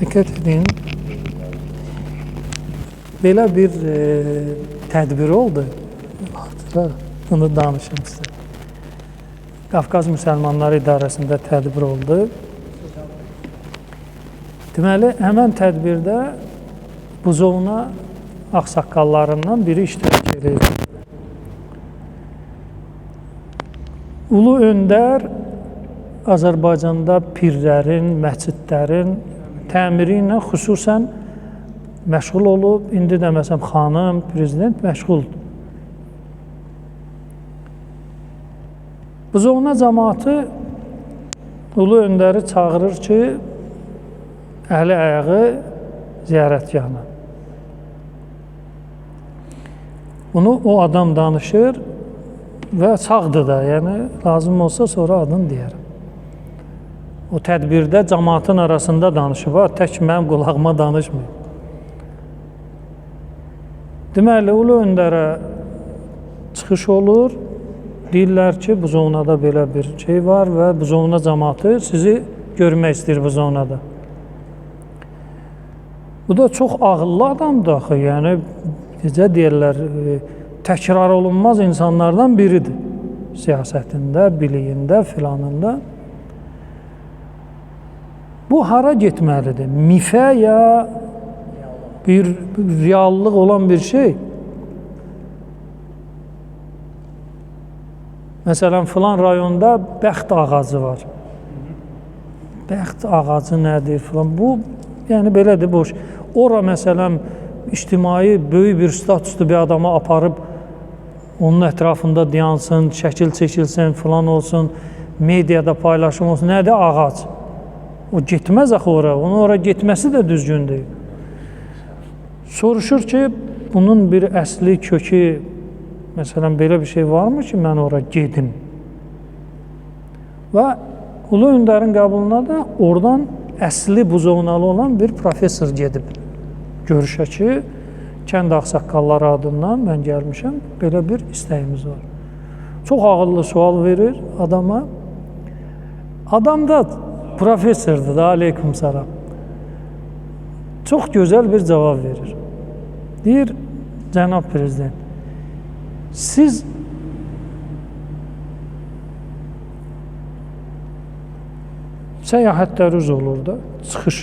Diqqət edin. Belə bir tədbir oldu. Bunu danışım sizə. Qafqaz Müsəlmanları İdarəsində tədbir oldu. Deməli, həmən tədbirdə Buzovna ağsaqqallarından biri iştirak edir. Ulu Öndər Azərbaycanda pirlərin, məscidlərin təmiri ilə xüsusən məşğul olub. İndi də məsələn xanım, prezident məşğuldur. Buzovna cəmaatı Ulu Öndəri çağırır ki, əli ayağı ziyarətgahına. Bunu o adam danışır və sağdır da, yəni lazım olsa sonra adını deyərəm. O tədbirdə cəmaatın arasında danışıb, tək mənim qulağıma danışmıyor. Deməli, Ulu Öndərə çıxış olur, deyirlər ki, Buzovnada belə bir şey var və Buzovna cəmaatı sizi görmək istəyir Buzovnada. Bu da çox ağıllı adamdır axı, yəni necə deyirlər, təkrar olunmaz insanlardan biridir. Siyasətində, biliyində, filanında. Bu hara getməlidir? Mifə ya bir reallıq olan bir şey? Məsələn, filan rayonda bəxt ağacı var. Bəxt ağacı nədir filan? Bu, yəni belədir, boş. Ora, məsələn, ictimai böyük bir statuslu bir adamı aparıb onun ətrafında dayansın, şəkil çəkilsin, filan olsun, mediada paylaşım olsun. Nədir ağac? O getməz axı ora. Onun ora getməsi də düzgün deyil. Soruşur ki, bunun bir əsli kökü, məsələn, belə bir şey varmı ki, mən ora gedim? Və Ulu Öndərin qəbuluna da oradan əsli buzovnalı olan bir professor gedib görüşə ki, kənd ağsaqqalları adından mən gəlmişəm, belə bir istəyimiz var. Çox ağıllı sual verir adama. Adam da professordur da, aleyküm salam. Çox gözəl bir cavab verir. Deyir, cənab prezident, siz səyahətləriniz olur da, çıxış,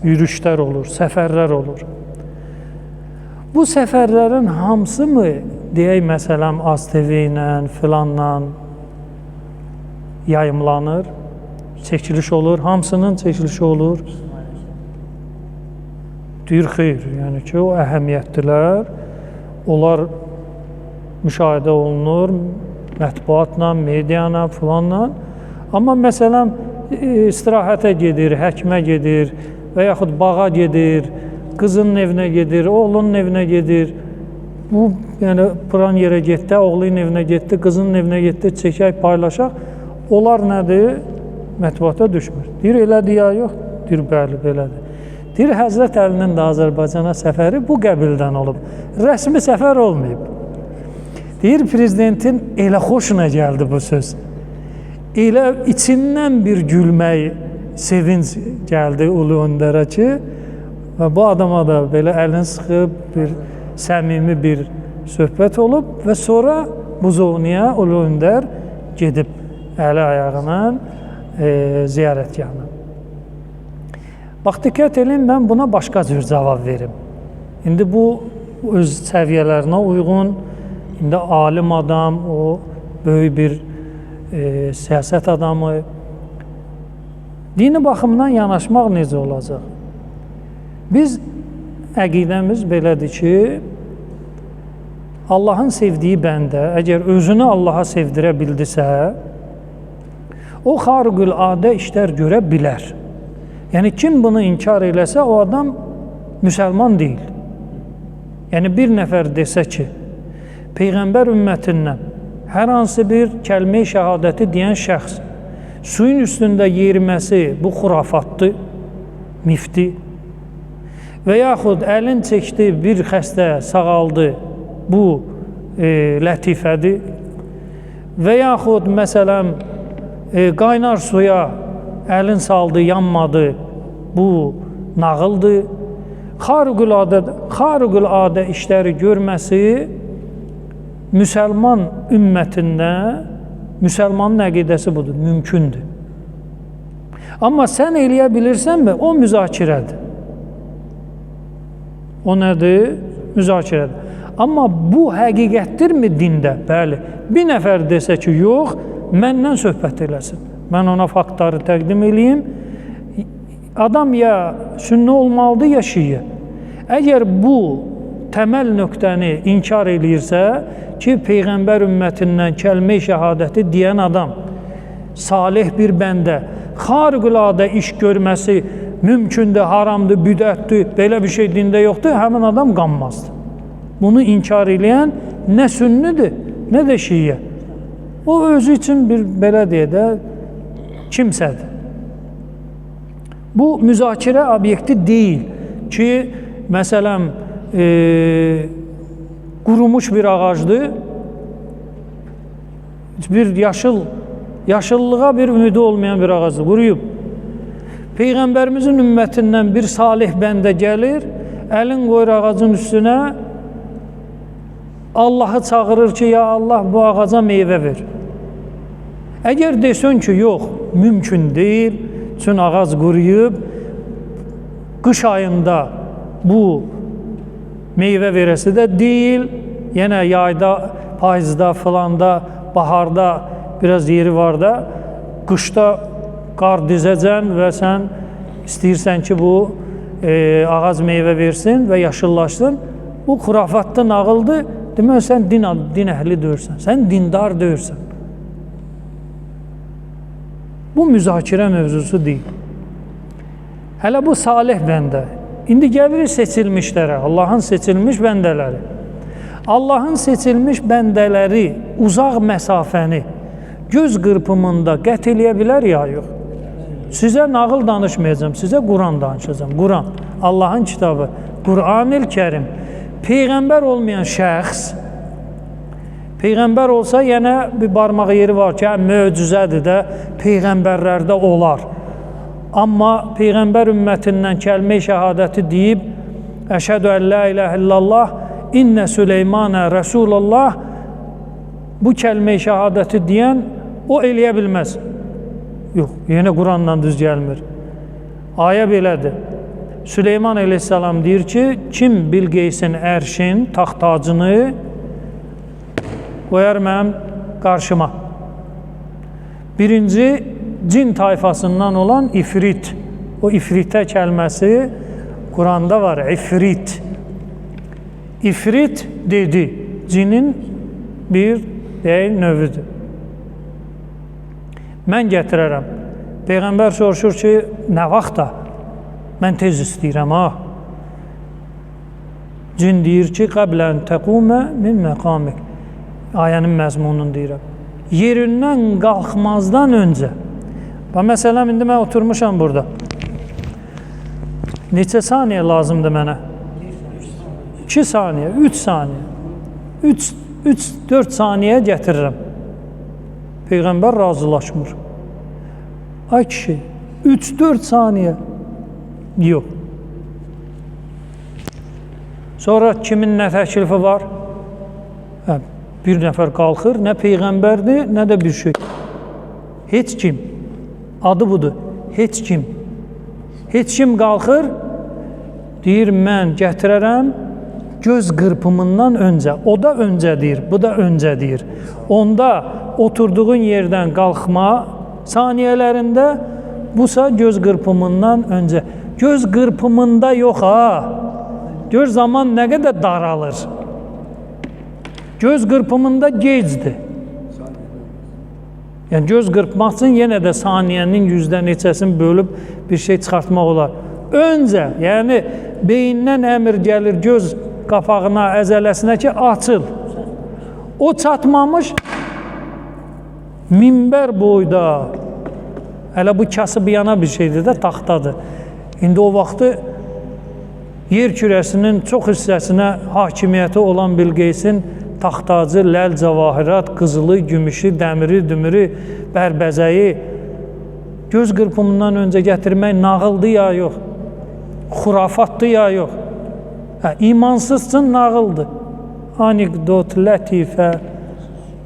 yürüşlər olur, səfərlər olur. Bu səfərlərin hamısı mı, deyək, məsələn, AzTV ilə, filanla yayımlanır, çəkiliş olur, hamısının çəkilişi olur? Deyir, xeyr, yəni ki, o əhəmiyyətlilər, onlar müşahidə olunur mətbuatla, mediayla, filanla. Amma məsələn, istirahətə gedir, həkimə gedir və yaxud bağa gedir, qızının evinə gedir, oğlunun evinə gedir. Bu, yəni, filan yerə getdi, oğlunun evinə getdi, qızının evinə getdi, çəkək, paylaşaq. Onlar nədir? Mətbuata düşmür. Deyir, elədir ya yox? Deyir, bəli, belədir. Deyir, Həzrət Əlinin də Azərbaycana səfəri bu qəbildən olub. Rəsmi səfər olmayıb. Deyir, prezidentin elə xoşuna gəldi bu söz. Elə içindən bir gülmək, sevinc gəldi Ulu Öndərə ki, və bu adama da belə əlini sıxıb bir səmimi bir söhbət olub və sonra Buzovnaya Ulu Öndər gedib əli ayağına ziyarətgahına. Bax, diqqət edin, mən buna başqa cür cavab verim. İndi bu öz səviyyələrinə uyğun, indi alim adam, o böyük bir siyasət adamı. Dini baxımdan yanaşmaq necə olacaq? Biz, əqidəmiz belədir ki, Allahın sevdiyi bəndə, əgər özünü Allaha sevdirə bildisə, o xariqül adə işlər görə bilər. Yəni, kim bunu inkar eləsə, o adam müsəlman deyil. Yəni, bir nəfər desə ki, Peyğəmbər ümmətindən hər hansı bir kəlmə-i şəhadəti deyən şəxs suyun üstündə yeriməsi bu xurafatdır, mifti və yaxud əlin çəkdi bir xəstə sağaldı, bu lətifədir və yaxud məsələn Qaynar suya əlin saldı, yanmadı, bu nağıldır. Xariqüladə işləri görməsi müsəlman ümmətində, müsəlmanın əqidəsi budur, mümkündür. Amma sən eləyə bilirsənmi? O müzakirədir. O nədir? Müzakirədir. Amma bu həqiqətdirmi dində? Bəli. Bir nəfər desə ki, yox, məndən söhbət eləsin. Mən ona faktları təqdim eləyim. Adam ya sünni olmalıdır, ya şiyə. Əgər bu təməl nöqtəni inkar eləyirsə ki, Peyğəmbər ümmətindən kəlmə-i şəhadəti deyən adam, salih bir bəndə, xariqüladə iş görməsi mümkündür, haramdır, bidətdir, belə bir şey dində yoxdur, həmin adam qanmazdır. Bunu inkar eləyən nə sünnüdür, nə də şiyə. O özü üçün bir, belə deyə də, kimsədir. Bu müzakirə obyekti deyil ki, məsələn, qurumuş bir ağacdır, bir yaşıllığa bir ümidi olmayan bir ağacdır, quruyub. Peyğəmbərimizin ümmətindən bir salih bəndə gəlir, əlin qoyur ağacın üstünə, Allahı çağırır ki, ya Allah, bu ağaca meyvə ver. Əgər desin ki, yox, mümkün deyil, çünki ağac quruyub, qış ayında bu meyvə verəsi də deyil, yenə yayda, payızda, filanda, baharda biraz yeri var da, qışda qar dizəcən və sən istəyirsən ki, bu ağac meyvə versin və yaşıllaşsın. Bu xurafatda nağıldır. Demək, sən din əhli deyirsən, sən dindar deyirsən. Bu müzakirə mövzusu deyil. Hələ bu salih bəndə. İndi gəlirik seçilmişlərə, Allahın seçilmiş bəndələri. Allahın seçilmiş bəndələri uzaq məsafəni göz qırpımında qət eləyə bilər ya yox? Sizə nağıl danışmayacağam, sizə Quran danışacağam. Quran, Allahın kitabı, Qur'an-ı Kərim. Peyğəmbər olmayan şəxs, peyğəmbər olsa yenə bir barmağı yeri var ki, möcüzədir də, peyğəmbərlərdə olar. Amma peyğəmbər ümmətindən kəlmə-i şəhadəti deyib, əşhədü ən la iləhə illallah, innə Süleymanə Rəsulullah, bu kəlmə-i şəhadəti deyən o eləyə bilməz. Yox, yenə Quranla düz gəlmir. Ayə belədir. Süleyman əleyhissalam deyir ki, kim Bilqeysin ərşin, taxt-tacını qoyar mənim qarşıma. Birinci, cin tayfasından olan ifrit. O ifritə kəlməsi Quranda var, ifrit. İfrit dedi, cinin bir deyil, növüdür. Mən gətirərəm. Peyğəmbər soruşur ki, nə vaxta? Mən tez istəyirəm, ha. Cin deyir ki, qəblən təqumə min məqamik. Ayənin məzmununu deyirəm. Yerindən qalxmazdan öncə. Bax, məsələn, indi mən oturmuşam burada. Neçə saniyə lazımdır mənə? 2 saniyə, 3 saniyə. 3-4 saniyə gətirirəm. Peyğəmbər razılaşmır. Ay kişi, 3-4 saniyə. Yox. Sonra kimin nə təklifi var? Hə, bir nəfər qalxır, nə peyğəmbərdir, nə də bir şey. Heç kim. Adı budur. Heç kim. Heç kim qalxır, deyir, mən gətirərəm göz qırpımından öncə. O da öncə deyir, bu da öncə deyir. Onda oturduğun yerdən qalxma saniyələrində, busa göz qırpımından öncə. Göz qırpımında yox ha. Gör zaman nə qədər daralır. Göz qırpımında gecdir. Yəni göz qırpmaq üçün yenə də saniyənin yüzdə neçəsini bölüb bir şey çıxartmaq olar. Öncə, yəni beyindən əmr gəlir göz qapağına, əzələsinə ki, açıl. O çatmamış minbər boyda, hələ bu kasıb yana bir şeydir də, taxtadır. İndi o vaxtı yer kürəsinin çox hissəsinə hakimiyyəti olan Bilqeysin taxtacı, ləl, cəvahirat, qızılı, gümüşü, dəmiri, dümürü, bərbəzəyi göz qırpımından öncə gətirmək nağıldır ya yox? Xurafatdır ya yox? Hə, imansızsın, nağıldır. Anekdot, lətifə,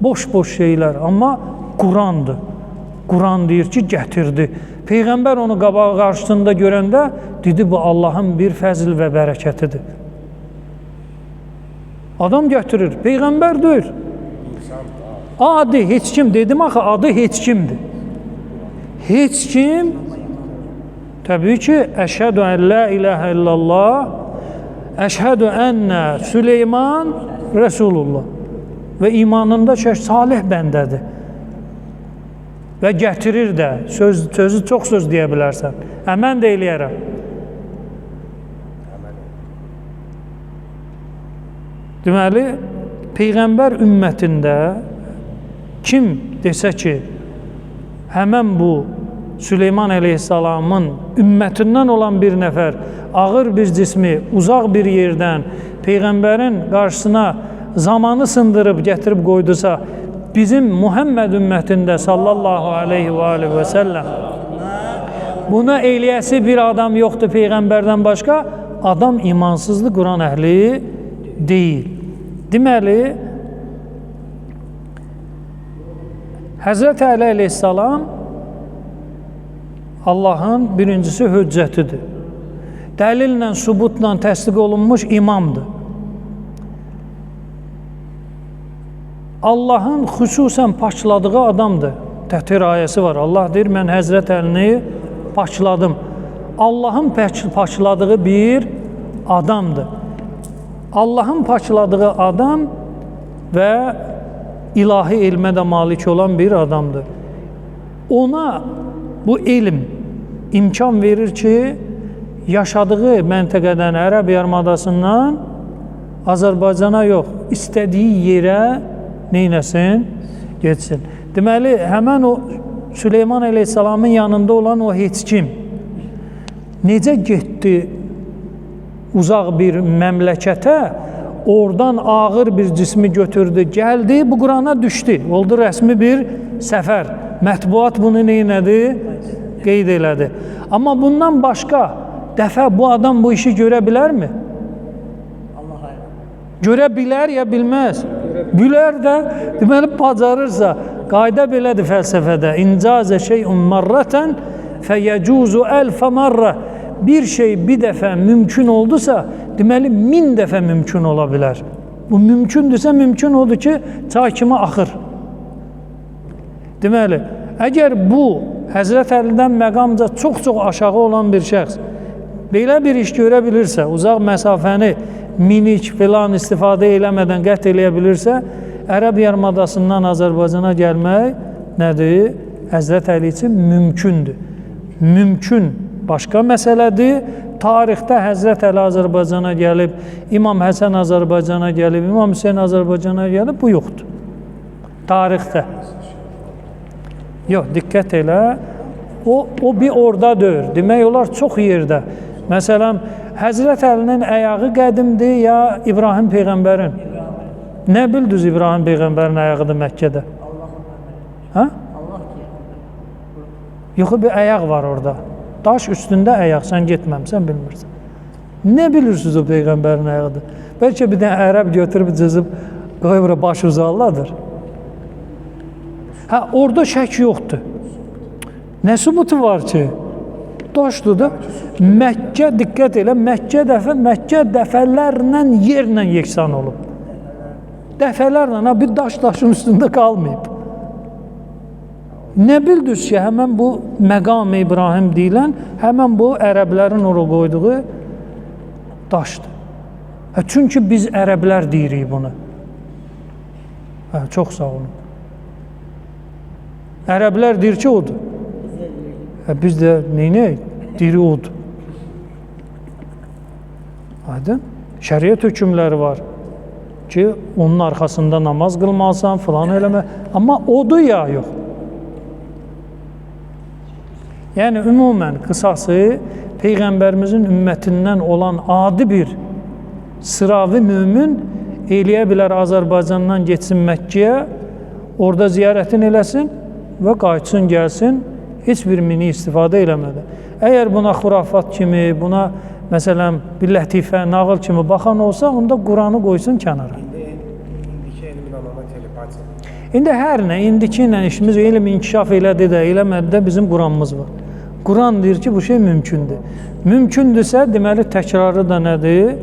boş-boş şeylər. Amma Qurandır. Quran deyir ki, gətirdi. Peyğəmbər onu qabağı qarşısında görəndə dedi, bu Allahın bir fəzl və bərəkətidir. Adam gətirir, Peyğəmbər deyir. Adi, heç kim, dedim axı, adı heç kimdir. Heç kim, təbii ki, əşhədü ən la iləhə illallah, əşhədü ənnə Süleyman Rəsulullah. Və imanında salih bəndədir. Və gətirir də, sözü çox söz deyə bilərsən. Mən də eləyərəm. Deməli, Peyğəmbər ümmətində kim desə ki, həmən bu Süleyman əleyhissalamın ümmətindən olan bir nəfər ağır bir cismi uzaq bir yerdən Peyğəmbərin qarşısına zamanı sındırıb gətirib qoydusa, bizim Muhammed ümmətində sallallahu aleyhi və aleyhi və səlləm buna eləyəsi bir adam yoxdur Peyğəmbərdən başqa, adam imansızdır, Quran əhli deyil. Deməli, Həzrət Əli əleyhissalam Allahın birincisi hüccətidir. Dəlillə, sübutla təsdiq olunmuş imamdır. Allahın xüsusən pakladığı adamdır. Tətir ayəsi var. Allah deyir, mən Həzrət Əlini pakladım. Allahın pakladığı bir adamdır. Allahın pakladığı adam və ilahi elmə də malik olan bir adamdır. Ona bu elm imkan verir ki, yaşadığı məntəqədən, Ərəb yarımadasından Azərbaycana yox, istədiyi yerə neynəsin? Getsin. Deməli, həmən o Süleyman əleyhissalamın yanında olan o heç kim necə getdi uzaq bir məmləkətə, oradan ağır bir cismi götürdü, gəldi, bu Qurana düşdü. Oldu rəsmi bir səfər. Mətbuat bunu neynədi? Qeyd elədi. Amma bundan başqa dəfə bu adam bu işi görə bilərmi? Görə bilər ya bilməz? Bilər də, deməli, bacarırsa, qayda belədir fəlsəfədə. İncazə şeyun marratan fəyecuzu əlfə marra. Bir şey bir dəfə mümkün oldusa, deməli, 1000 dəfə mümkün ola bilər. Bu mümkündürsə, mümkün odur ki, çay kimi axır. Deməli, əgər bu Həzrət Əlidən məqamca çox-çox aşağı olan bir şəxs belə bir iş görə bilirsə, uzaq məsafəni minik filan istifadə eləmədən qət eləyə bilirsə, Ərəb yarımadasından Azərbaycana gəlmək nədir? Həzrət Əli üçün mümkündür. Mümkün başqa məsələdir. Tarixdə Həzrət Əli Azərbaycana gəlib, İmam Həsən Azərbaycana gəlib, İmam Hüseyn Azərbaycana gəlib, bu yoxdur. Tarixdə. Yox, diqqət elə. O bir orada deyir. Demək olar çox yerdə. Məsələn, Həzrət Əlinin ayağı qədimdir ya İbrahim Peyğəmbərin? Nə bildiniz İbrahim Peyğəmbərin ayağıdır Məkkədə? Hə? Yox, bir ayaq var orada. Daş üstündə ayaq, sən getməmsən, bilmirsən. Nə bilirsiniz o Peyğəmbərin ayağıdır? Bəlkə bir dənə ərəb götürüb cızıb, qoyub bura baş uzalladır. Hə, orada şək yoxdur. Nə sübutu var ki? Daşdır da. Məkkə, diqqət elə, Məkkə dəfələrlə yerlə yeksan olub. Dəfələrlə, ha, bir daş daşın üstündə qalmayıb. Nə bildiniz ki, həmən bu məqam İbrahim deyilən, həmən bu ərəblərin ora qoyduğu daşdır. Hə, çünki biz ərəblər deyirik bunu. Hə, çox sağ olun. Ərəblər deyir ki, odur. Hə, biz də neynəyək? Diri odur. Aydın? Şəriət hökmləri var ki, onun arxasında namaz qılmalısan, filan eləmə. Amma odur ya yox. Yəni, ümumən, qısası, Peyğəmbərimizin ümmətindən olan adi bir sıravi mümin eləyə bilər Azərbaycandan getsin Məkkəyə, orada ziyarətini eləsin, və qayıtsın, gəlsin, heç bir mini istifadə eləmədən. Əgər buna xurafat kimi, buna məsələn bir lətifə, nağıl kimi baxan olsa, onda Quranı qoysun kənara. İndiki elmin anlamı telepatiya. İndi hər nə, indiki ilə işimiz elm inkişaf elədi də, eləmədi də bizim Quranımız var. Quran deyir ki, bu şey mümkündür. Mümkündürsə, deməli təkrarı da nədir?